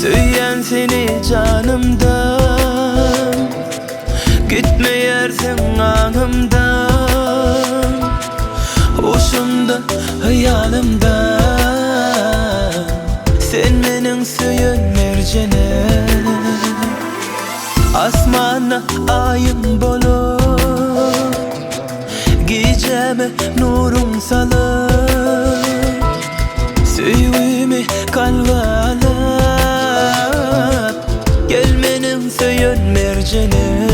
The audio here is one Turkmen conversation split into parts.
Söýýän seni janymdan Gitmeýärsiň aňymdan Huşumdan, hyýalymdan Sen meniň söýen merjenim Asmanda aýym bolup Gijäme nuruň salyp Söýgümi kalba alyp Gel meniň söýen merjenim.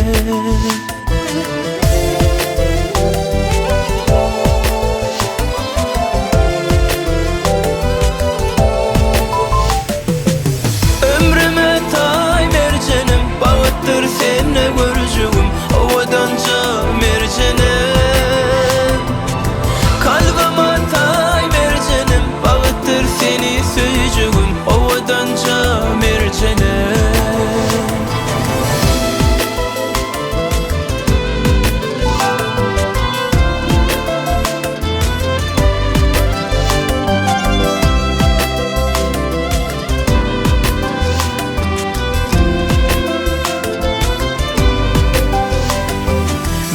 Ömrüme taý merjenim, Bagtdyr sende görjügim, Owadanja merjenim. Kalbyma taý merjenim, Bagtdyr seni söýjügim, Owadanja merjenim.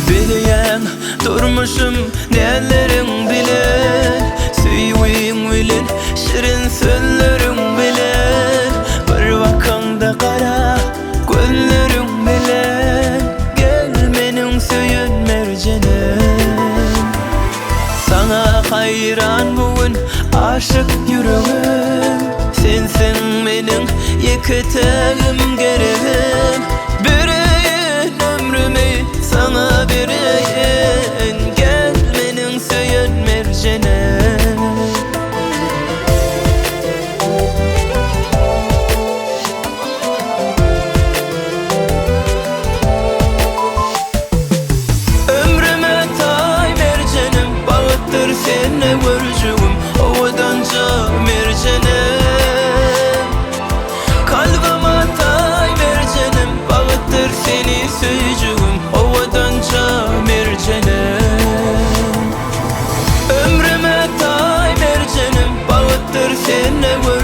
Bilýän durmuşym näleriň bilen, Söýgiň bilen, şirin sözleriň bilen, Bir bakaňda gara gözleriň bilen, Gel meniň söýen merjenim. Saňa haýran bu gün aşyk ýüregim, Sensiň meniň ýeke-tägim geregim. Bereýin ömrümi saňa bereýin, Gel meniň söýen merjenim. Ömrüme taý merjenim, Bagtdyr sende görjügim, Owadanja merjenim. Kalbyma taý merjenim, Bagtdyr seni söýjügim, Owadanja merjenim. Ömrüme taý merjenim, Bagtdyr sende görjügim.